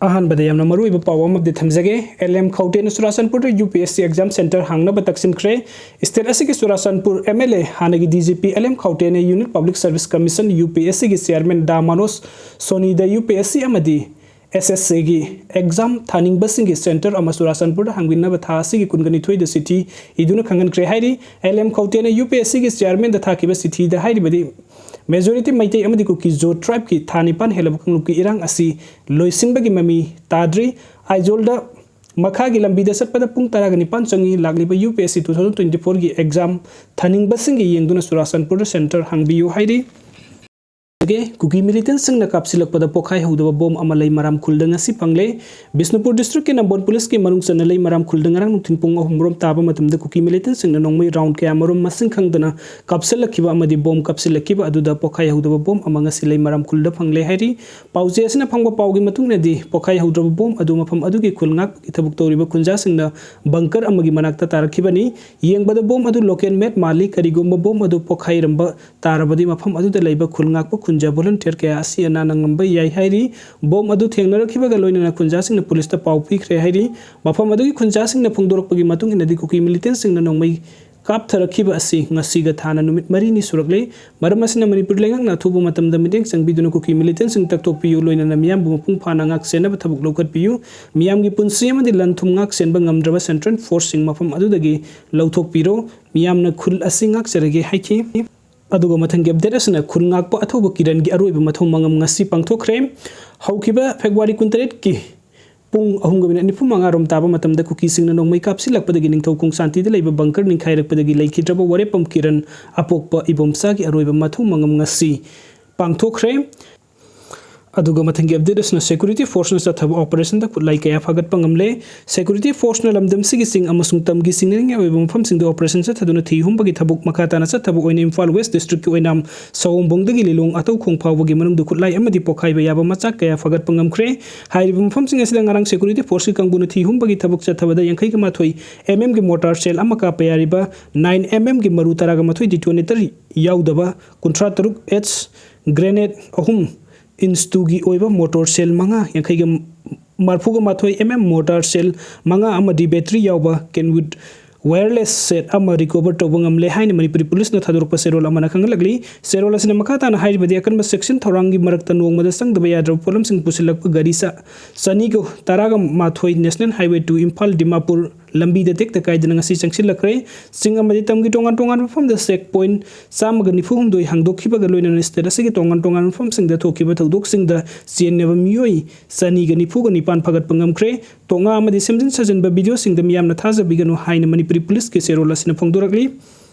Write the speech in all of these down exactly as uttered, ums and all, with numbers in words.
ꯑꯍꯥꯟꯕꯗ ꯌꯥꯝꯅ ꯃꯔꯨꯑꯣꯏꯕ ꯄꯥꯎ ꯑꯃꯗꯤ ꯊꯝꯖꯒꯦ꯫ ꯑꯦꯜ ꯑꯦꯝ ꯈꯧꯇꯦꯅ ꯆꯨꯔꯥꯆꯥꯟꯄꯨꯔꯗ U P S C exam centre ꯍꯥꯡꯅꯕ ꯇꯛꯁꯤꯟꯈ꯭ꯔꯦ꯫ ꯁ꯭ꯇꯦꯠ ꯑꯁꯤꯒꯤ ꯆꯨꯔꯥꯆꯥꯟꯄꯨꯔ ꯑꯦꯝ ꯑꯦꯜ ꯑꯦ ꯍꯥꯟꯅꯒꯤ D G P L M ꯈꯧꯇꯦꯅ unit public service commission, U P S ꯁꯤꯒꯤ ꯆꯤꯌꯥꯔꯃꯦꯟ ꯗꯥ ꯃꯅꯣꯖ ꯁꯣꯅꯤꯗ ꯌꯨ ꯄꯤ ꯑꯦꯁ ꯁꯤ ꯑꯃꯗꯤ ꯑꯦꯁ ꯑꯦꯁ ꯁꯤꯒꯤ ꯑꯦꯛꯖꯥꯝ ꯊꯥꯅꯤꯡꯕꯁꯤꯡꯒꯤ ꯁꯦꯟꯇꯔ ꯑꯃ ꯆꯨꯔꯥꯆꯥꯟꯄꯨꯔꯗ ꯍꯥꯡꯕꯤꯅꯕ ꯊꯥ ꯑꯁꯤꯒꯤ ꯀꯨꯟꯒ ꯅꯤꯊꯣꯏꯗ ꯆꯤꯊꯤ ꯏꯗꯨꯅ ꯈꯪꯍꯟꯈ꯭ꯔꯦ ꯍꯥꯏꯔꯤ꯫ ꯑꯦꯜ ꯑꯦꯝ ꯈꯧꯇꯦꯅ ꯌꯨ ꯄꯤ ꯑꯦꯁ ꯁꯤꯒꯤ ꯆꯤꯌꯥꯔꯃꯦꯟꯗ ꯊꯥꯈꯤꯕ ꯆꯤꯊꯤꯗ ꯍꯥꯏꯔꯤꯕꯗꯤ, ꯃꯦꯖꯣꯔꯤꯇꯤ ꯃꯩꯇꯩ ꯑꯃꯗꯤ ꯀꯨꯀꯤ ꯖꯣ ꯇ꯭ꯔꯥꯏꯕꯀꯤ ꯊꯥ ꯅꯤꯄꯥꯟ ꯍꯦꯜꯂꯕ ꯀꯥꯡꯂꯨꯞꯀꯤ ꯏꯔꯥꯡ ꯑꯁꯤ ꯂꯣꯏꯁꯤꯟꯕꯒꯤ ꯃꯃꯤ ꯇꯥꯗ꯭ꯔꯤ꯫ ꯑꯥꯏꯖꯣꯜꯗ ꯃꯈꯥꯒꯤ ꯂꯝꯕꯤꯗ ꯆꯠꯄꯗ ꯄꯨꯡ ꯇꯔꯥꯒ ꯅꯤꯄꯥꯟ ꯆꯪꯏ꯫ ꯂꯥꯛꯂꯤꯕ ꯌꯨ ꯄꯤ ꯑꯦꯁ ꯁꯤ two thousand twenty fourꯒꯤ ꯑꯦꯛꯖꯥꯝ ꯊꯥꯅꯤꯡꯕꯁꯤꯡꯒꯤ ꯌꯦꯡꯗꯨꯅ ꯆꯨꯔꯥꯆꯥꯟꯄꯨꯔꯗ ꯁꯦꯟꯇꯔ ꯍꯥꯡꯕꯤꯌꯨ ꯍꯥꯏꯔꯤ꯫ ꯀꯨꯀꯤ ꯃꯤꯂꯤꯇꯦꯟꯁꯤꯡꯅ ꯀꯥꯞꯁꯤꯜꯂꯛꯄꯗ ꯄꯣꯈꯥꯏꯍꯧꯗꯕ ꯕꯣꯝ ꯑꯃ ꯂꯩꯃꯔꯥꯝ ꯈꯨꯜꯗ ꯉꯁꯤ ꯐꯪꯂꯦ꯫ ꯕꯤꯁꯅꯨꯄꯨꯔ ꯗꯤꯁꯇ꯭ꯔꯤꯛꯀꯤ ꯅꯝꯕꯣꯜ ꯄꯨꯂꯤꯁꯀꯤ ꯃꯅꯨꯡ ꯆꯟꯅ ꯂꯩꯃꯔꯥꯝ ꯈꯨꯜꯗ ꯉꯔꯥꯡ ꯅꯨꯡꯊꯤꯜ ꯄꯨꯡ ꯑꯍꯨꯝ ꯔꯣꯝ ꯇꯥꯕ ꯃꯇꯝꯗ ꯀꯨꯀꯤ ꯃꯤꯂꯤꯇꯦꯟꯁꯤꯡꯅ ꯅꯣꯡꯃꯩ ꯔꯥꯎꯟ ꯀꯌꯥ ꯃꯔꯨꯝ ꯃꯁꯤꯡ ꯈꯪꯗꯅ ꯀꯥꯞꯁꯤꯜꯂꯛꯈꯤꯕ ꯑꯃꯗꯤ ꯕꯣꯝ ꯀꯥꯞꯁꯤꯜꯂꯛꯈꯤꯕ ꯑꯗꯨꯗ ꯄꯣꯈꯥꯏꯍꯧꯗꯕ ꯕꯣꯝ ꯑꯃ ꯉꯁꯤ ꯂꯩꯃꯔꯥꯝ ꯈꯨꯜꯗ ꯐꯪꯂꯦ ꯍꯥꯏꯔꯤ꯫ ꯄꯥꯎꯆꯦ ꯑꯁꯤꯅ ꯐꯪꯕ ꯄꯥꯎꯒꯤ ꯃꯇꯨꯡ ꯏꯟꯅꯗꯤ, ꯄꯣꯈꯥꯏꯍꯧꯗ꯭ꯔꯕ ꯕꯣꯝ ꯑꯗꯨ ꯃꯐꯝ ꯑꯗꯨꯒꯤ ꯈꯨꯜ ꯉꯥꯛꯄꯒꯤ ꯊꯕꯛ ꯇꯧꯔꯤꯕ ꯈꯨꯟꯖꯥꯁꯤꯡꯅ ꯕꯪꯀꯔ ꯑꯃꯒꯤ ꯃꯅꯥꯛꯇ ꯇꯥꯔꯛꯈꯤꯕꯅꯤ꯫ ꯌꯦꯡꯕꯗ ꯕꯣꯝ ꯑꯗꯨ ꯂꯣꯀꯦꯜ ꯃꯦꯗ ꯃꯥꯜꯂꯤ꯫ ꯀꯔꯤꯒꯨꯝꯕ ꯕꯣꯝ ꯑꯗꯨ ꯄꯣꯈꯥꯏꯔꯝꯕ ꯇꯥꯔꯕꯗꯤ ꯃꯐꯝ ꯑꯗꯨꯗ ꯂꯩꯕ ꯈꯨꯜ ꯉꯥꯛꯄ ꯈꯨꯟꯖꯥ ꯚꯣꯂꯨꯟꯇꯤꯌꯔ ꯀꯌꯥ ꯑꯁꯤ ꯑꯅꯥ ꯅꯪꯂꯝꯕ ꯌꯥꯏ ꯍꯥꯏꯔꯤ꯫ ꯕꯣꯝ ꯑꯗꯨ ꯊꯦꯡꯅꯔꯛꯈꯤꯕꯒ ꯂꯣꯏꯅꯅ ꯈꯨꯟꯖꯥꯁꯤꯡꯅ ꯄꯨꯂꯤꯁꯇ ꯄꯥꯎ ꯄꯤꯈ꯭ꯔꯦ ꯍꯥꯏꯔꯤ꯫ ꯃꯐꯝ ꯑꯗꯨꯒꯤ ꯈꯨꯟꯖꯥꯁꯤꯡꯅ ꯐꯣꯡꯗꯣꯔꯛꯄꯒꯤ ꯃꯇꯨꯡ ꯏꯟꯅꯗꯤ ꯀꯨꯀꯤ ꯃꯤꯂꯤꯇꯦꯟꯁꯤꯡꯅ ꯅꯣꯡꯃꯩ ꯀꯥꯞꯊꯔꯛꯈꯤꯕ ꯑꯁꯤ ꯉꯁꯤꯒ ꯊꯥꯅ ꯅꯨꯃꯤꯠ ꯃꯔꯤꯅꯤ ꯁꯨꯔꯛꯂꯦ꯫ ꯃꯔꯝ ꯑꯁꯤꯅ ꯃꯅꯤꯄꯨꯔ ꯂꯩꯉꯥꯛꯅ ꯑꯊꯨꯕ ꯃꯇꯝꯗ ꯃꯤꯠꯌꯦꯡ ꯆꯪꯕꯤꯗꯨꯅ ꯀꯨꯀꯤ ꯃꯤꯂꯤꯇꯦꯟꯁꯤꯡ ꯇꯛꯊꯣꯛꯄꯤꯌꯨ, ꯂꯣꯏꯅꯅ ꯃꯤꯌꯥꯝꯕꯨ ꯃꯄꯨꯡ ꯐꯥꯅ ꯉꯥꯛ ꯁꯦꯟꯅꯕ ꯊꯕꯛ ꯂꯧꯈꯠꯄꯤꯌꯨ꯫ ꯃꯤꯌꯥꯝꯒꯤ ꯄꯨꯟꯁꯤ ꯑꯃꯗꯤ ꯂꯟ ꯊꯨꯝ ꯉꯥꯛ ꯁꯦꯟꯕ ꯉꯝꯗ꯭ꯔꯕ ꯁꯦꯟꯇ꯭ꯔꯦꯜ ꯐꯣꯔꯁꯁꯤꯡ ꯃꯐꯝ ꯑꯗꯨꯗꯒꯤ ꯂꯧꯊꯣꯛꯄꯤꯔꯣ꯫ ꯃꯤꯌꯥꯝꯅ ꯈꯨꯜ ꯑꯁꯤ ꯉꯥꯛꯆꯔꯒꯦ ꯍꯥꯏꯈꯤ꯫ ꯑꯗꯨꯒ ꯃꯊꯪꯒꯤ ꯑꯞꯗꯦꯠ ꯑꯁꯤꯅ ꯈꯨꯜ ꯉꯥꯛꯄ ꯑꯊꯧꯕ ꯀꯤꯔꯟꯒꯤ ꯑꯔꯣꯏꯕ ꯃꯊꯧ ꯃꯉꯝ ꯉꯁꯤ ꯄꯥꯡꯊꯣꯛꯈ꯭ꯔꯦ꯫ ꯍꯧꯈꯤꯕ ꯐꯦꯕ꯭ꯋꯥꯔꯤ ꯀꯨꯟꯇꯔꯦꯠꯀꯤ ꯄꯨꯡ ꯑꯍꯨꯝꯒ ꯃꯤꯅꯤꯠ ꯅꯤꯐꯨ ꯃꯉꯥ ꯔꯣꯝ ꯇꯥꯕ ꯃꯇꯝꯗ ꯀꯨꯀꯤꯁꯤꯡꯅ ꯅꯣꯡꯃꯩ ꯀꯥꯞꯁꯤꯜꯂꯛꯄꯗꯒꯤ ꯅꯤꯡꯊꯧ ꯈꯣꯡꯁꯥꯟꯇꯤꯗ ꯂꯩꯕ ꯕꯪꯀꯔ ꯅꯤꯡꯈꯥꯏꯔꯛꯄꯗꯒꯤ ꯂꯩꯈꯤꯗ꯭ꯔꯕ ꯋꯥꯔꯦꯞꯄꯝ ꯀꯤꯔꯟ ꯑꯄꯣꯛꯄ ꯏꯕꯣꯝꯆꯥꯒꯤ ꯑꯔꯣꯏꯕ ꯃꯊꯧ ꯃꯉꯝ ꯉꯁꯤ ꯄꯥꯡꯊꯣꯛꯈ꯭ꯔꯦ꯫ ꯑꯗꯨꯒ ꯃꯊꯪꯒꯤ ꯑꯞꯗꯦꯠ ꯑꯁꯤꯅ ꯁꯦꯀ꯭ꯌꯨꯔꯤꯇꯤ ꯐꯣꯔꯁꯅ ꯆꯠꯊꯕ ꯑꯣꯄꯔꯦꯁꯟꯗ ꯈꯨꯠꯂꯥꯏ ꯀꯌꯥ ꯐꯥꯒꯠꯄ ꯉꯝꯂꯦ꯫ ꯁꯦꯀ꯭ꯌꯨꯔꯤꯇꯤ ꯐꯣꯔꯁꯅ ꯂꯝꯗꯝꯁꯤꯒꯤ ꯆꯤꯡ ꯑꯃꯁꯨꯡ ꯇꯝꯒꯤ ꯆꯤꯡꯅꯅꯤꯡꯉꯥꯏ ꯑꯣꯏꯕ ꯃꯐꯝꯁꯤꯡꯗ ꯑꯣꯄꯔꯦꯁꯟ ꯆꯠꯊꯗꯨꯅ ꯊꯤ ꯍꯨꯝꯕꯒꯤ ꯊꯕꯛ ꯃꯈꯥ ꯇꯥꯅ ꯆꯠꯊꯕ ꯑꯣꯏꯅ ꯏꯝꯐꯥꯜ ꯋꯦꯁ ꯗꯤꯁꯇ꯭ꯔꯤꯛꯀꯤ ꯑꯣꯏꯅ ꯁꯑꯣꯝꯕꯣꯡꯗꯒꯤ ꯂꯤꯂꯣꯡ ꯑꯇꯧꯈꯣꯡ ꯐꯥꯎꯕꯒꯤ ꯃꯅꯨꯡꯗ ꯈꯨꯠꯂꯥꯏ ꯑꯃꯗꯤ ꯄꯣꯈꯥꯏꯕ ꯌꯥꯕ ꯃꯆꯥꯛ ꯀꯌꯥ ꯐꯥꯒꯠꯄ ꯉꯝꯈ꯭ꯔꯦ꯫ ꯍꯥꯏꯔꯤꯕ ꯃꯐꯝꯁꯤꯡ ꯑꯁꯤꯗ ꯉꯔꯥꯡ ꯁꯦꯀ꯭ꯌꯨꯔꯤꯇꯤ ꯐꯣꯔꯁꯀꯤ ꯀꯥꯡꯕꯨꯅ ꯊꯤ ꯍꯨꯝꯕꯒꯤ ꯊꯕꯛ ꯆꯠꯊꯕꯗ ꯌꯥꯡꯈꯩꯒ ꯃꯥꯊꯣꯏ ꯑꯦꯝ ꯑꯦꯝꯒꯤ ꯃꯣꯔꯇꯥꯔ ꯁꯦꯜ ꯑꯃ ꯀꯥꯞꯄ ꯌꯥꯔꯤꯕ ꯅꯥꯏꯟ ꯑꯦꯝ ꯑꯦꯝꯒꯤ ꯃꯔꯨ ꯇꯔꯥꯒ ꯃꯥꯊꯣꯏ ꯗꯤꯇꯣꯅꯦꯇꯔ ꯌꯥꯎꯗꯕ ꯀꯨꯟꯊ꯭ꯔꯥ ꯇꯔꯨꯛ ꯑꯦꯆ ꯒ꯭ꯔꯦꯅꯦꯗ ꯑꯍꯨꯝ ꯏꯟꯁꯇꯨꯒꯤ ꯑꯣꯏꯕ ꯃꯣꯔꯇꯥꯔ ꯁꯦꯜ ꯃꯉꯥ, ꯌꯥꯡꯈꯩꯒ ꯃꯔꯤꯐꯨꯒ ꯃꯥꯊꯣꯏ M M mortar shell ꯃꯉꯥ ꯑꯃꯗꯤ battery ꯌꯥꯎꯕ Kenwood wireless set ꯑꯃ recover ꯇꯧꯕ ꯉꯝꯂꯦ ꯍꯥꯏꯅ ꯃꯅꯤꯄꯨꯔꯤ ꯄꯨꯂꯤꯁꯅ ꯊꯥꯗꯣꯔꯛꯄ ꯆꯦꯔꯣꯜ ꯑꯃꯅ ꯈꯪꯍꯜꯂꯛꯂꯤ꯫ ꯆꯦꯔꯣꯜ ꯑꯁꯤꯅ ꯃꯈꯥ ꯇꯥꯅ ꯍꯥꯏꯔꯤꯕꯗꯤ, ꯑꯀꯟꯕ ꯆꯦꯛꯁꯤꯟ ꯊꯧꯔꯥꯡꯒꯤ ꯃꯔꯛꯇ ꯅꯣꯡꯃꯗ ꯆꯪꯗꯕ ꯌꯥꯗ꯭ꯔꯕ ꯄꯣꯠꯂꯝꯁꯤꯡ ꯄꯨꯁꯤꯜꯂꯛꯄ ꯒꯥꯔꯤ ꯆꯥ ꯆꯅꯤꯒ ꯇꯔꯥꯒ ꯃꯥꯊꯣꯏ National Highway two Imphal Dimapur ꯂꯝꯕꯤꯗ ꯇꯦꯛꯇ ꯀꯥꯏꯗꯅ ꯉꯁꯤ ꯆꯪꯁꯤꯜꯂꯛꯈ꯭ꯔꯦ꯫ ꯆꯤꯡ ꯑꯃꯗꯤ ꯇꯝꯒꯤ ꯇꯣꯉꯥꯟ ꯇꯣꯉꯥꯟꯕ ꯃꯐꯝꯗ check point ꯆꯥꯝꯃꯒ ꯅꯤꯐꯨ ꯍꯨꯝꯗꯣꯏ ꯍꯥꯡꯗꯣꯛꯈꯤꯕꯒ ꯂꯣꯏꯅꯅ state ꯑꯁꯤꯒꯤ ꯇꯣꯉꯥꯟ ꯇꯣꯉꯥꯟꯕ ꯃꯐꯝꯁꯤꯡꯗ ꯊꯣꯛꯈꯤꯕ ꯊꯧꯗꯣꯛꯁꯤꯡꯗ ꯆꯦꯟꯅꯕ ꯃꯤꯑꯣꯏ ꯆꯅꯤꯒ ꯅꯤꯐꯨꯒ ꯅꯤꯄꯥꯟ ꯐꯥꯒꯠꯄ ꯉꯝꯈ꯭ꯔꯦ꯫ ꯇꯣꯉꯥ ꯑꯃꯗꯤ ꯁꯦꯝꯖꯤꯟ ꯁꯥꯖꯤꯟꯕ videoꯁꯤꯡꯗ ꯃꯤꯌꯥꯝꯅ ꯊꯥꯖꯕꯤꯒꯅꯨ ꯍꯥꯏꯅ ꯃꯅꯤꯄꯨꯔꯤ ꯄꯨꯂꯤꯁꯀꯤ ꯆꯦꯔꯣꯜ ꯑꯁꯤꯅ ꯐꯣꯡꯗꯣꯔꯛꯂꯤ꯫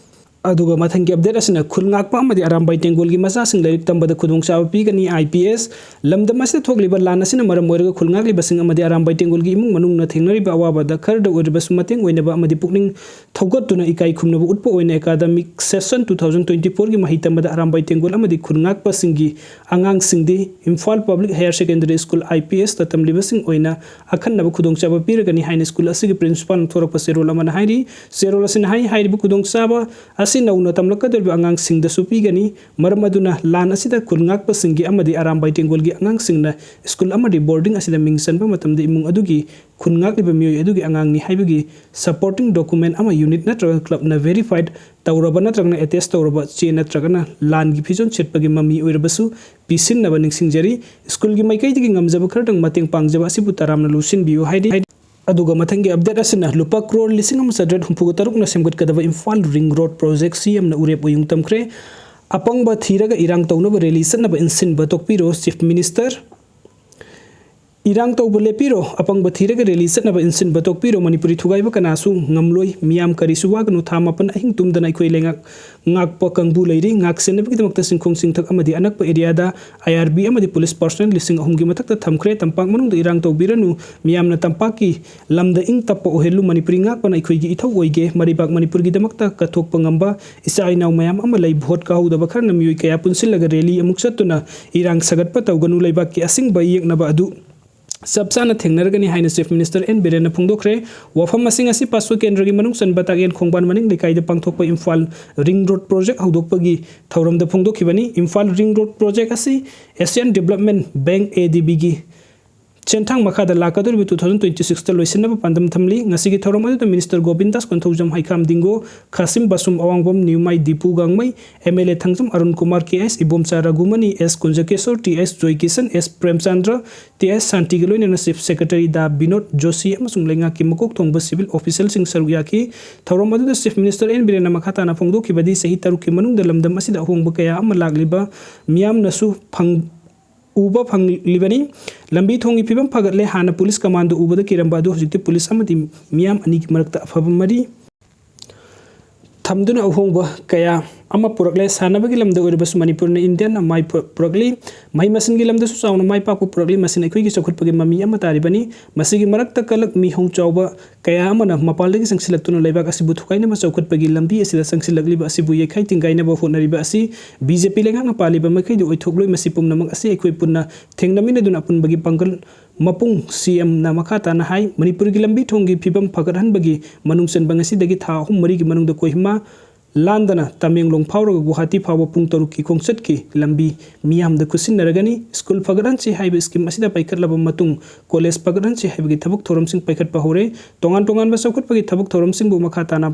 ꯑꯗꯨꯒ ꯃꯊꯪꯒꯤ update ꯑꯁꯤꯅ ꯈꯨꯜ ꯉꯥꯛꯄ ꯑꯃꯗꯤ ꯑꯔꯥꯝꯕꯥꯏ ꯇꯦꯡꯒꯣꯜꯒꯤ ꯃꯆꯥꯁꯤꯡ ꯂꯥꯏꯔꯤꯛ ꯇꯝꯕꯗ ꯈꯨꯗꯣꯡꯆꯥꯕ ꯄꯤꯒꯅꯤ꯫ I P S, ꯂꯝꯗꯝ ꯑꯁꯤꯗ ꯊꯣꯛꯂꯤꯕ ꯂꯥꯟ ꯑꯁꯤꯅ ꯃꯔꯝ ꯑꯣꯏꯔꯒ ꯈꯨꯜ ꯉꯥꯛꯂꯤꯕꯁꯤꯡ ꯑꯃꯗꯤ ꯑꯔꯥꯝꯕꯥꯏ ꯇꯦꯡꯒꯣꯜꯒꯤ ꯏꯃꯨꯡ ꯃꯅꯨꯡꯅ ꯊꯦꯡꯅꯔꯤꯕ ꯑꯋꯥꯕꯗ ꯈꯔꯗ ꯑꯣꯏꯔꯕꯁꯨ ꯃꯇꯦꯡ ꯑꯣꯏꯅꯕ ꯑꯃꯗꯤ ꯄꯨꯛꯅꯤꯡ ꯊꯧꯒꯠꯇꯨꯅ ꯏꯀꯥꯏ ꯈꯨꯝꯅꯕ ꯎꯠꯄ ꯑꯣꯏꯅ academic session two thousand twenty fourꯒꯤ ꯃꯍꯩ ꯇꯝꯕꯗ ꯑꯔꯥꯝꯕꯥꯏ ꯇꯦꯡꯒꯣꯜ ꯑꯃꯗꯤ ꯈꯨꯜ ꯉꯥꯛꯄꯁꯤꯡꯒꯤ ꯑꯉꯥꯡꯁꯤꯡꯗꯤ Imphal Public Higher Secondary School I P Sꯇ ꯇꯝꯂꯤꯕꯁꯤꯡ ꯑꯣꯏꯅ ꯑꯈꯟꯅꯕ ꯈꯨꯗꯣꯡꯆꯥꯕ ꯄꯤꯔꯒꯅꯤ ꯍꯥꯏꯅ school ꯑꯁꯤꯒꯤ principalꯅ ꯊꯣꯔꯛꯄ ꯆꯦꯔꯣꯜ ꯑꯃꯅ ꯍꯥꯏꯔꯤ꯫ ꯆꯦꯔꯣꯜ ꯑꯁꯤꯅ ꯍꯥꯏ, ꯍꯥꯏꯔꯤꯕ ꯈꯨꯗꯣꯡꯆꯥꯕ ꯑꯁꯤ ꯅꯧꯅ ꯇꯝꯂꯛꯀꯗꯧꯔꯤꯕ ꯑꯉꯥꯡꯁꯤꯡꯗꯁꯨ ꯄꯤꯒꯅꯤ꯫ ꯃꯔꯝ ꯑꯗꯨꯅ ꯂꯥꯟ ꯑꯁꯤꯗ ꯈꯨꯜ ꯉꯥꯛꯄꯁꯤꯡꯒꯤ ꯑꯃꯗꯤ ꯑꯔꯥꯝꯕꯥꯏ ꯇꯦꯡꯒꯣꯜꯒꯤ ꯑꯉꯥꯡꯁꯤꯡꯅ school ꯑꯃꯗꯤ boarding ꯑꯁꯤꯗ ꯃꯤꯡ ꯆꯟꯕ ꯃꯇꯝꯗ ꯏꯃꯨꯡ ꯑꯗꯨꯒꯤ ꯈꯨꯟ ꯉꯥꯛꯂꯤꯕ ꯃꯤꯑꯣꯏ ꯑꯗꯨꯒꯤ ꯑꯉꯥꯡꯅꯤ ꯍꯥꯏꯕꯒꯤ supporting document ꯑꯃ unit ꯅꯠꯇ꯭ꯔꯒ clubꯅ verified ꯇꯧꯔꯕ ꯅꯠꯇ꯭ꯔꯒꯅ attest ꯇꯧꯔꯕ ꯆꯦ ꯅꯠꯇ꯭ꯔꯒꯅ ꯂꯥꯟꯒꯤ ꯐꯤꯖꯣꯜ ꯁꯦꯠꯄꯒꯤ ꯃꯃꯤ ꯑꯣꯏꯔꯕꯁꯨ ꯄꯤꯁꯤꯟꯅꯕ ꯅꯤꯡꯁꯤꯡꯖꯔꯤ꯫ Schoolꯒꯤ ꯃꯥꯏꯀꯩꯗꯒꯤ ꯉꯝꯖꯕ ꯈꯔꯗꯪ ꯃꯇꯦꯡ ꯄꯥꯡꯖꯕ ꯑꯁꯤꯕꯨ ꯇꯔꯥꯝꯅ ꯂꯧꯁꯤꯟꯕꯤꯌꯨ ꯍꯥꯏꯔꯤ꯫ ꯑꯗꯨꯒ ꯃꯊꯪꯒꯤ update ꯑꯁꯤꯅ ꯂꯨꯄꯥ ꯀ꯭ꯔꯣꯔ ꯂꯤꯁꯤꯡ ꯑꯃ ꯆꯥꯇ꯭ꯔꯦꯠ ꯍꯨꯝꯐꯨꯒ ꯇꯔꯨꯛꯅ ꯁꯦꯝꯒꯠꯀꯗꯕ Imphal ring road project C Mꯅ ꯎꯔꯦꯞ ꯑꯣꯏꯌꯨꯡ ꯇꯝꯈ꯭ꯔꯦ꯫ ꯑꯄꯪꯕ ꯊꯤꯔꯒ ꯏꯔꯥꯡ ꯇꯧꯅꯕ rally ꯆꯠꯅꯕ ꯏꯟꯁꯤꯟꯕ ꯇꯣꯛꯄꯤꯔꯣ, Chief Minister꯫ ꯏꯔꯥꯡ ꯇꯧꯕ ꯂꯦꯞꯄꯤꯔꯣ, ꯑꯄꯪꯕ ꯊꯤꯔꯒ rally ꯆꯠꯅꯕ ꯏꯟꯁꯤꯟꯕ ꯇꯣꯛꯄꯤꯔꯣ, ꯃꯅꯤꯄꯨꯔꯤ ꯊꯨꯒꯥꯏꯕ ꯀꯅꯥꯁꯨ ꯉꯝꯂꯣꯏ, ꯃꯤꯌꯥꯝ ꯀꯔꯤꯁꯨ ꯋꯥꯒꯅꯨ, ꯊꯥ ꯃꯥꯄꯟ ꯑꯍꯤꯡ ꯇꯨꯝꯗꯅ ꯑꯩꯈꯣꯏ ꯂꯩꯉꯥꯛ ꯉꯥꯛꯄ ꯀꯥꯡꯕꯨ ꯂꯩꯔꯤ, ꯉꯥꯛ ꯁꯦꯟꯅꯕꯒꯤꯗꯃꯛꯇ ꯆꯤꯡꯈꯣꯡ ꯆꯤꯡꯊꯛ ꯑꯃꯗꯤ ꯑꯅꯛꯄ areaꯗ I R B ꯑꯃꯗꯤ police personnel ꯂꯤꯁꯤꯡ ꯑꯍꯨꯝꯒꯤ ꯃꯊꯛꯇ ꯊꯝꯈ꯭ꯔꯦ, ꯇꯝꯄꯥꯛ ꯃꯅꯨꯡꯗ ꯏꯔꯥꯡ ꯇꯧꯕꯤꯔꯅꯨ, ꯃꯤꯌꯥꯝꯅ ꯇꯝꯄꯥꯛꯀꯤ ꯂꯝꯗ ꯏꯪ ꯇꯞꯄ ꯑꯣꯏꯍꯜꯂꯨ, ꯃꯅꯤꯄꯨꯔꯤ ꯉꯥꯛꯄꯅ ꯑꯩꯈꯣꯏꯒꯤ ꯏꯊꯧ ꯑꯣꯏꯒꯦ, ꯃꯔꯩꯕꯥꯛ ꯃꯅꯤꯄꯨꯔꯒꯤꯗꯃꯛꯇ ꯀꯠꯊꯣꯛꯄ ꯉꯝꯕ ꯏꯆꯥ ꯏꯅꯥꯎ ꯃꯌꯥꯝ ꯑꯃ ꯂꯩ, vote ꯀꯥꯍꯧꯗꯕ ꯈꯔꯅ ꯃꯤꯑꯣꯏ ꯀꯌꯥ ꯄꯨꯟꯁꯤꯜꯂꯒ rally ꯑꯃꯨꯛ ꯆꯠꯇꯨꯅ ꯏꯔꯥꯡ ꯁꯥꯒꯠꯄ ꯇꯧꯒꯅꯨ, ꯂꯩꯕꯥꯛꯀꯤ ꯑꯁꯤꯡꯕ ꯌꯦꯛꯅꯕ ꯑꯗꯨ ꯆꯞ ꯆꯥꯅ ꯊꯦꯡꯅꯔꯒꯅꯤ ꯍꯥꯏꯅ Chief Minister N ꯕꯤꯔꯦꯟꯅ ꯐꯣꯡꯗꯣꯛꯈ꯭ꯔꯦ꯫ ꯋꯥꯐꯝ ꯑꯁꯤꯡ ꯑꯁꯤ ꯄꯥꯁꯣ ꯀꯦꯟꯗ꯭ꯔꯒꯤ ꯃꯅꯨꯡ ꯆꯟꯕ ꯇꯥꯛꯌꯦꯟ ꯈꯣꯡꯕꯥꯟ ꯃꯅꯤꯡ ꯂꯩꯀꯥꯏꯗ ꯄꯥꯡꯊꯣꯛꯄ ꯏꯝꯐꯥꯜ ring road project ꯍꯧꯗꯣꯛꯄꯒꯤ ꯊꯧꯔꯝꯗ ꯐꯣꯡꯗꯣꯛꯈꯤꯕꯅꯤ꯫ ꯏꯝꯐꯥꯜ ring road project ꯑꯁꯤ Asian Development Bank, A D Bꯒꯤ ꯆꯦꯟꯊꯥꯡ ꯃꯈꯥꯗ ꯂꯥꯛꯀꯗꯧꯔꯤꯕ two thousand twenty sixꯇ ꯂꯣꯏꯁꯤꯟꯅꯕ ꯄꯥꯟꯗꯝ ꯊꯝꯂꯤ꯫ ꯉꯁꯤꯒꯤ ꯊꯧꯔꯝ ꯑꯗꯨꯗ minister Govindas Konthoujam, Heikham Dingo, Khashim Vashum, Awangbam Nyumai Dipu Gangmei, M L A Thangjam Arun Kumar K S, Ibomcha Raghumani S, Kunjakeshor T S, Joy Kishan S, Premchandra T S, ꯁꯥꯟꯇꯤꯒ ꯂꯣꯏꯅꯅ ꯆꯤꯐ ꯁꯦꯀ꯭ꯔꯦꯇꯔꯤ ꯗꯥ ꯕꯤꯅꯣꯗ ꯖꯣꯁꯤ ꯑꯃꯁꯨꯡ ꯂꯩꯉꯥꯛꯀꯤ ꯃꯀꯣꯛ ꯊꯣꯡꯕ ꯁꯤꯚꯤꯜ ꯑꯣꯐꯤꯁꯤꯌꯦꯜꯁꯤꯡ ꯁꯔꯨꯛ ꯌꯥꯈꯤ꯫ ꯊꯧꯔꯝ ꯑꯗꯨꯗ ꯆꯤꯐ ꯃꯤꯅꯤꯁꯇꯔ ꯑꯦꯟ ꯕꯤꯔꯦꯟꯅ ꯃꯈꯥ ꯇꯥꯅ ꯐꯣꯡꯗꯣꯛꯈꯤꯕꯗꯤ, ꯆꯍꯤ ꯇꯔꯨꯛꯀꯤ ꯃꯅꯨꯡꯗ ꯂꯝꯗꯝ ꯑꯁꯤꯗ ꯑꯍꯣꯡꯕ ꯀꯌꯥ ꯑꯃ ꯂꯥꯛꯂꯤꯕ ꯃꯤꯌꯥꯝꯅꯁꯨ ꯐꯪ-, ꯎꯕ ꯐꯪꯂꯤꯕꯅꯤ꯫ ꯂꯝꯕꯤ ꯊꯣꯡꯒꯤ ꯐꯤꯕꯝ ꯐꯒꯠꯂꯦ꯫ ꯍꯥꯟꯅ ꯄꯨꯂꯤꯁ ꯀꯃꯥꯟꯗꯣ ꯎꯕꯗ ꯀꯤꯔꯝꯕ ꯑꯗꯨ ꯍꯧꯖꯤꯛꯇꯤ ꯄꯨꯂꯤꯁ ꯑꯃꯗꯤ ꯃꯤꯌꯥꯝ ꯑꯅꯤꯒꯤ ꯃꯔꯛꯇ ꯑꯐꯕ ꯃꯔꯤ ꯊꯝꯗꯨꯅ ꯑꯍꯣꯡꯕ ꯀꯌꯥ ꯑꯃ ꯄꯨꯔꯛꯂꯦ꯫ ꯁꯥꯟꯅꯕꯒꯤ ꯂꯝꯗ ꯑꯣꯏꯔꯕꯁꯨ ꯃꯅꯤꯄꯨꯔꯅ ꯏꯟꯗꯤꯌꯥꯟ ꯃꯥꯏ ꯄꯨ-, ꯄꯨꯔꯛꯂꯤ꯫ ꯃꯍꯩ ꯃꯁꯤꯡꯒꯤ ꯂꯝꯗꯁꯨ ꯆꯥꯎꯅ ꯃꯥꯏ ꯄꯥꯛꯄ ꯄꯨꯔꯛꯂꯤ꯫ ꯃꯁꯤꯅ ꯑꯩꯈꯣꯏꯒꯤ ꯆꯥꯎꯈꯠꯄꯒꯤ ꯃꯃꯤ ꯑꯃ ꯇꯥꯔꯤꯕꯅꯤ꯫ ꯃꯁꯤꯒꯤ ꯃꯔꯛꯇ ꯀꯂꯛ ꯃꯤꯍꯧ ꯆꯥꯎꯕ ꯀꯌꯥ ꯑꯃꯅ ꯃꯄꯥꯟꯗꯒꯤ ꯆꯪꯁꯤꯜꯂꯛꯇꯨꯅ ꯂꯩꯕꯥꯛ ꯑꯁꯤꯕꯨ ꯊꯨꯒꯥꯏꯅꯕ ꯆꯥꯎꯈꯠꯄꯒꯤ ꯂꯝꯕꯤ ꯑꯁꯤꯗ ꯆꯪꯁꯤꯜꯂꯛꯂꯤꯕ ꯑꯁꯤꯕꯨ ꯌꯩꯈꯥꯏ ꯊꯤꯡꯒꯥꯏꯅꯕ ꯍꯣꯠꯅꯔꯤꯕ ꯑꯁꯤ ꯕꯤ ꯖꯦ ꯄꯤ ꯂꯩꯉꯥꯛꯅ ꯄꯥꯜꯂꯤꯕ ꯃꯈꯩꯗꯤ ꯑꯣꯏꯊꯣꯛꯂꯣꯏ꯫ ꯃꯁꯤ ꯄꯨꯝꯅꯃꯛ ꯑꯁꯤ ꯑꯩꯈꯣꯏ ꯄꯨꯟꯅ ꯊꯦꯡꯅꯃꯤꯟꯅꯗꯨꯅ ꯑꯄꯨꯟꯕꯒꯤ ꯄꯥꯡꯒꯜ ꯃꯄꯨꯡ ꯁꯤ ꯑꯦꯝꯅ ꯃꯈꯥ ꯇꯥꯅ ꯍꯥꯏ, ꯃꯅꯤꯄꯨꯔꯒꯤ ꯂꯝꯕꯤ ꯊꯣꯡꯒꯤ ꯐꯤꯕꯝ ꯐꯒꯠꯍꯟꯕꯒꯤ ꯃꯅꯨꯡ ꯆꯟꯕ ꯉꯁꯤꯗꯒꯤ ꯊꯥ ꯑꯍꯨꯝ ꯃꯔꯤꯒꯤ ꯃꯅꯨꯡꯗ ꯀꯣꯍꯤꯃꯥ ꯂꯥꯟꯗꯅ ꯇꯃꯦꯡꯂꯣꯡ ꯐꯥꯎꯔꯒ ꯒꯨꯋꯥꯍꯥꯇꯤ ꯐꯥꯎꯕ ꯄꯨꯡ ꯇꯔꯨꯛꯀꯤ ꯈꯣꯡꯆꯠꯀꯤ ꯂꯝꯕꯤ ꯃꯤꯌꯥꯝꯗ ꯈꯨꯠꯁꯤꯟꯅꯔꯒꯅꯤ꯫ ꯁ꯭ꯀꯨꯜ ꯐꯒꯠꯍꯟꯁꯤ ꯍꯥꯏꯕ ꯁ꯭ꯀꯤꯝ ꯑꯁꯤꯗ ꯄꯥꯏꯈꯠꯂꯕ ꯃꯇꯨꯡ ꯀꯣꯂꯦꯖ ꯐꯒꯠꯍꯟꯁꯤ ꯍꯥꯏꯕꯒꯤ ꯊꯕꯛ ꯊꯧꯔꯝꯁꯤꯡ ꯄꯥꯏꯈꯠꯄ ꯍꯧꯔꯦ꯫ ꯇꯣꯉꯥꯟ ꯇꯣꯉꯥꯟꯕ ꯆꯥꯎꯈꯠꯄꯒꯤ ꯊꯕꯛ ꯊꯧꯔꯝꯁꯤꯡꯕꯨ ꯃꯈꯥ ꯇꯥꯅ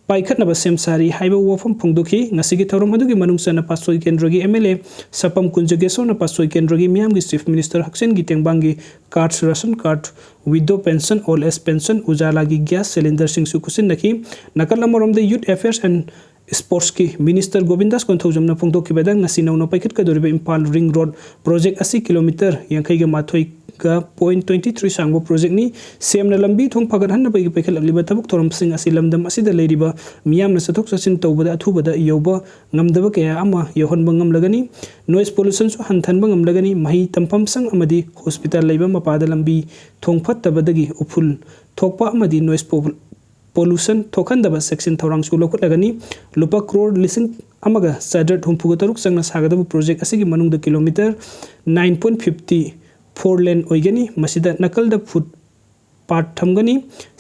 ꯄꯥꯏꯈꯠꯅꯕ ꯁꯦꯝ ꯁꯥꯔꯤ ꯍꯥꯏꯕ ꯋꯥꯐꯝ ꯐꯣꯡꯗꯣꯛꯈꯤ꯫ ꯉꯁꯤꯒꯤ ꯊꯧꯔꯝ ꯑꯗꯨꯒꯤ ꯃꯅꯨꯡ ꯆꯟꯅ ꯄꯥꯠꯁꯣꯏ ꯀꯦꯟꯗ꯭ꯔꯒꯤ ꯑꯦꯝ ꯑꯦꯜ ꯑꯦ ꯁꯄꯝ ꯀꯨꯟꯖꯒꯦꯁꯣꯔꯅ ꯄꯥꯠꯁꯣꯏ ꯀꯦꯟꯗ꯭ꯔꯒꯤ ꯃꯤꯌꯥꯝꯒꯤ ꯆꯤꯐ ꯃꯤꯅꯤꯁꯇꯔ ꯍꯛꯁꯦꯜꯒꯤ ꯇꯦꯡꯕꯥꯡꯒꯤ card, ration card, widow pension, old age pension, ꯎꯖꯥꯂꯥꯒꯤ ꯒ꯭ꯌꯥꯁ ꯁꯤꯂꯤꯟꯗꯔꯁꯤꯡꯁꯨ ꯈꯨꯠꯁꯤꯟꯅꯈꯤ꯫ ꯅꯥꯀꯜ ꯑꯃꯔꯣꯝꯗ ꯌꯨꯠ ꯑꯦꯐꯤꯌꯔꯁ ꯑꯦꯟ ꯁ꯭ꯄꯣꯔꯠꯁꯀꯤ ꯃꯤꯅꯤꯁꯇꯔ ꯒꯣꯕꯤꯟꯗꯥꯁ ꯀꯣꯟꯊꯧꯖꯝꯅ ꯐꯣꯡꯗꯣꯛꯈꯤꯕꯗ, ꯉꯁꯤ ꯅꯧꯅ ꯄꯥꯏꯈꯠꯀꯗꯧꯔꯤꯕ ꯏꯝꯐꯥꯜ ꯔꯤꯡ ꯔꯣꯗ ꯄ꯭ꯔꯣꯖꯦꯛ ꯑꯁꯤ ꯀꯤꯂꯣꯃꯤꯇꯔ ꯌꯥꯡꯈꯩꯒ ꯃꯥꯊꯣꯏꯒ ꯄꯣꯏꯟ ꯇ꯭ꯋꯦꯟꯇꯤ ꯊ꯭ꯔꯤ ꯁꯥꯡꯕ ꯄ꯭ꯔꯣꯖꯦꯛꯅꯤ꯫ ꯁꯤ ꯑꯦꯝꯅ ꯂꯝꯕꯤ ꯊꯣꯡ ꯐꯒꯠꯍꯟꯅꯕꯒꯤ ꯄꯥꯏꯈꯠꯂꯛꯂꯤꯕ ꯊꯕꯛ ꯊꯧꯔꯝꯁꯤꯡ ꯑꯁꯤ ꯂꯝꯗꯝ ꯑꯁꯤꯗ ꯂꯩꯔꯤꯕ ꯃꯤꯌꯥꯝꯅ ꯆꯠꯊꯣꯛ ꯆꯠꯁꯤꯟ ꯇꯧꯕꯗ ꯑꯊꯨꯕꯗ ꯌꯧꯕ ꯉꯝꯗꯕ ꯀꯌꯥ ꯑꯃ ꯌꯧꯍꯟꯕ ꯉꯝꯂꯒꯅꯤ꯫ ꯅꯣꯏꯁ ꯄꯣꯂꯨꯁꯟꯁꯨ ꯍꯟꯊꯍꯟꯕ ꯉꯝꯂꯒꯅꯤ꯫ ꯃꯍꯩ ꯇꯝꯐꯝꯁꯪ ꯑꯃꯗꯤ ꯍꯣꯁꯄꯤꯇꯥꯜ ꯂꯩꯕ ꯃꯄꯥꯗ ꯂꯝꯕꯤ ꯊꯣꯡ ꯐꯠꯇꯕꯗꯒꯤ ꯎꯐꯨꯜ ꯊꯣꯛꯄ ꯑꯃꯗꯤ ꯅꯣꯏꯁ ꯄꯣ-, ꯄꯣꯂꯨꯁꯟ ꯊꯣꯛꯍꯟꯗꯕ ꯆꯦꯛꯁꯤꯟ ꯊꯧꯔꯥꯡꯁꯨ ꯂꯧꯈꯠꯂꯒꯅꯤ꯫ ꯂꯨꯄꯥ ꯀ꯭ꯔꯣꯔ ꯂꯤꯁꯤꯡ ꯑꯃꯒ ꯆꯥꯇ꯭ꯔꯦꯠ ꯍꯨꯝꯐꯨꯒ ꯇꯔꯨꯛ ꯆꯪꯅ ꯁꯥꯒꯗꯕ ꯄ꯭ꯔꯣꯖꯦꯛ ꯑꯁꯤꯒꯤ ꯃꯅꯨꯡꯗ kilometre nine point fifty four ꯂꯦꯟ ꯑꯣꯏꯒꯅꯤ꯫ ꯃꯁꯤꯗ ꯅꯥꯀꯜꯗ ꯐꯨꯠ ꯄꯥꯠ ꯊꯝꯒꯅꯤ꯫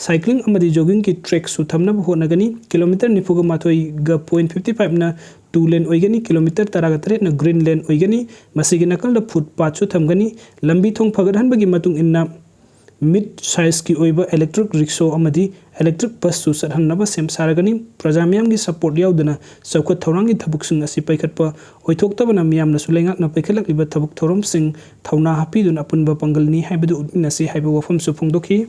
ꯁꯥꯏꯀ꯭ꯂꯤꯡ ꯑꯃꯗꯤ ꯖꯣꯒꯤꯡꯒꯤ ꯇ꯭ꯔꯦꯛꯁꯨ ꯊꯝꯅꯕ ꯍꯣꯠꯅꯒꯅꯤ꯫ ꯀꯤꯂꯣꯃꯤꯇꯔ ꯅꯤꯐꯨꯒ ꯃꯥꯊꯣꯏꯒ ꯄꯣꯏꯟ ꯐꯤꯐꯇꯤ ꯐꯥꯏꯚꯅ two lane ꯑꯣꯏꯒꯅꯤ꯫ Kilometre ꯇꯔꯥꯒ ꯇꯔꯦꯠꯅ green lane ꯑꯣꯏꯒꯅꯤ꯫ ꯃꯁꯤꯒꯤ ꯅꯥꯀꯜꯗ footpathꯁꯨ ꯊꯝꯒꯅꯤ꯫ ꯂꯝꯕꯤ ꯊꯣꯡ ꯐꯒꯠꯍꯟꯕꯒꯤ ꯃꯇꯨꯡ ꯏꯟꯅ mid sizeꯀꯤ ꯑꯣꯏꯕ electric rickshaw ꯑꯃꯗꯤ electric busꯁꯨ ꯆꯠꯍꯟꯅꯕ ꯁꯦꯝ ꯁꯥꯔꯒꯅꯤ꯫ ꯄ꯭ꯔꯖꯥ ꯃꯤꯌꯥꯝꯒꯤ support ꯌꯥꯎꯗꯅ ꯆꯥꯎꯈꯠ ꯊꯧꯔꯥꯡꯒꯤ ꯊꯕꯛꯁꯤꯡ ꯑꯁꯤ ꯄꯥꯏꯈꯠꯄ ꯑꯣꯏꯊꯣꯛꯇꯕꯅ ꯃꯤꯌꯥꯝꯅꯁꯨ ꯂꯩꯉꯥꯛꯅ ꯄꯥꯏꯈꯠꯂꯛꯂꯤꯕ ꯊꯕꯛ ꯊꯧꯔꯝꯁꯤꯡ ꯊꯧꯅꯥ ꯍꯥꯞꯄꯤꯗꯨꯅ ꯑꯄꯨꯟꯕ ꯄꯥꯡꯒꯜꯅꯤ ꯍꯥꯏꯕꯗꯨ ꯎꯠꯃꯤꯟꯅꯁꯤ ꯍꯥꯏꯕ ꯋꯥꯐꯝꯁꯨ ꯐꯣꯡꯗꯣꯛꯈꯤ꯫